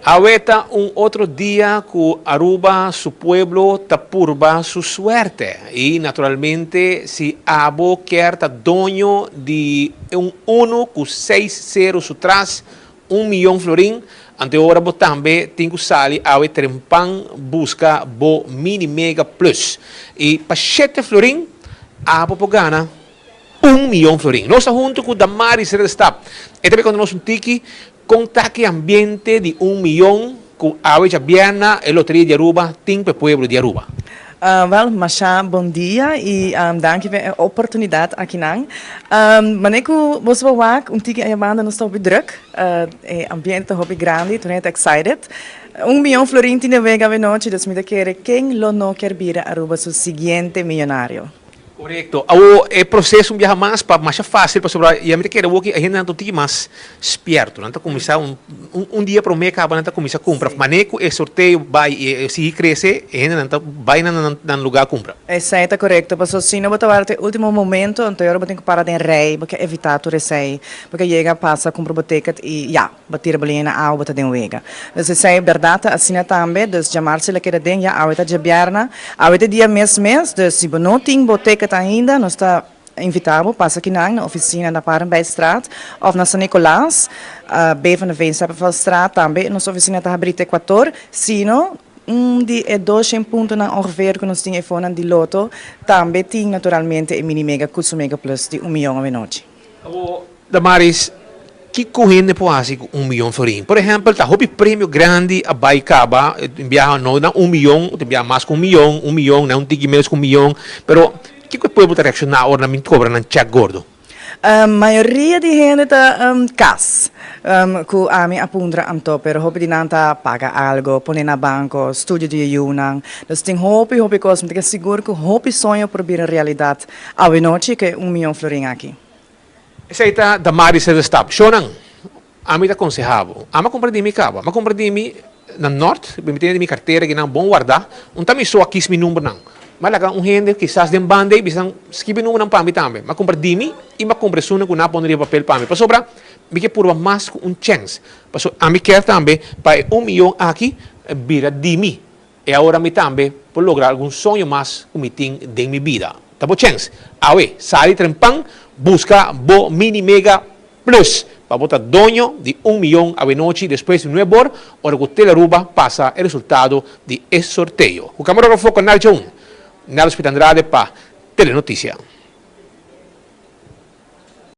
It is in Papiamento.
Awe ta un otro dia cu Aruba su pueblo ta purba su suerte y naturalmente si abo kier ta doño di un uno cu seis cero su tras, un miyon florin, anto e ora bo tambe tin cu sali awe trempan busca bo Mini Mega Plus. Y pa shete florin abo por gana un miyon florin. Nos ta hunto cu Damaris Ridderstap. E ta bay conta nos un tiki Con ta ki ambiente di un miyon cu awe djabièrna e Loteria di Aruba tin pa e pueblo di Aruba? Wel, masha bon dia y danki pa e oportunidad akinan. Manera cu boso por wak, un tiki aya banda nos ta hopi druk, e ambiente ta hopi grandi, tur hende ta excited. Un miyon florin tin den wega awenochi, dus mi ta kere ken lo no kier bira Aruba su siguiente miyonario. Korekto. Awor e proseso un biaha mas pa masha fásil pasobra ya mi ta kere awor ki e hendenan ta un tiki mas spierto. Nan ta kuminsá un un dia promé kaba nan ta kuminsá kumpra. Manera ku e sorteo bai i e sigui krese e hendenan ta bai na nan nan lugá kumpra. Esei ta korekto pasobra si no bo ta wara te último momento anto e ora bo tin ku para den rei bo ke evitá tur esei. Bo ke yega pasa kumpra bo ticket i ya. Bo tira bo liña na awa, bo ta den wega. Dus esei bèrdat ta asina tambe. Dus djamars el a keda den, ya awe ta djabièrna. Awe ta e dia mes mes, dus si bo no tin bo ticket ainda, nos ta invitá bo pasa kinan na ofisina na Parenbijstraat òf na San Nicolas, B van de Veen Seppenveldstraat. Tambe nos ofisina ta habrí te kuator. Si no, un di e doshen puntonan ongeveer ku nos tin e fonan di Lotto, tambe tin naturalmente e Mini Mega ku su Mega Plus di un miyon awenochi. Awor, Damaris, kiko hende por hasi ku un miyon florin? Por ehèmpel, ta hopi premio grandi a bai kaba, tin biaha no na un miyon, tin biaha mas ku un miyon, un miyon, na un tiki ménos ku un miyon. Pero, kiko e pueblo ta reakshoná ora nan bin kobra nan chèk gordo? Mayoria di hende ta kas ku ami a puntra anto, pero hopi di nan ta paga algo, pone na banko, studio di e yunan. Dus tin hopi, hopi kos. Mi ta keda sigur ku hopi soño por bira realidat Awenochi ke un miyon florin aki. Esei ta Damaris e stap. Shownan, ami ta konseha bo. Ami a kumpra di mi kaba. Mi a kumpra di mi na Nort, mi tene di mi kartera kinan bon warda. Un ta mi so a kis mi numbernan. Mi a laga un hende kisas den banda ei bisa nan skibi numbernan pa mi tambe. Mi a kumpra di mi i mi a kumpra esunnan ku nan a pone riba papel pa mi. Pasobra mi ke purba mas ku un chèns. Pasobra ami kier tambe pa e un miyon aki bira di mi. E awor mi tambe por logra algun soño mas ku mi tin den mi bida. Ta bo chèns! Awe, sali trempan, buska bo Mini Mega Plus pa bo ta doño di un miyon awenochi despues di nuebor ora ku Telearuba pasa e resultado di e sorteo. Ku kamarógrafo Cornel Tjoen, Nelson Pita Andrade pa Telenoticia.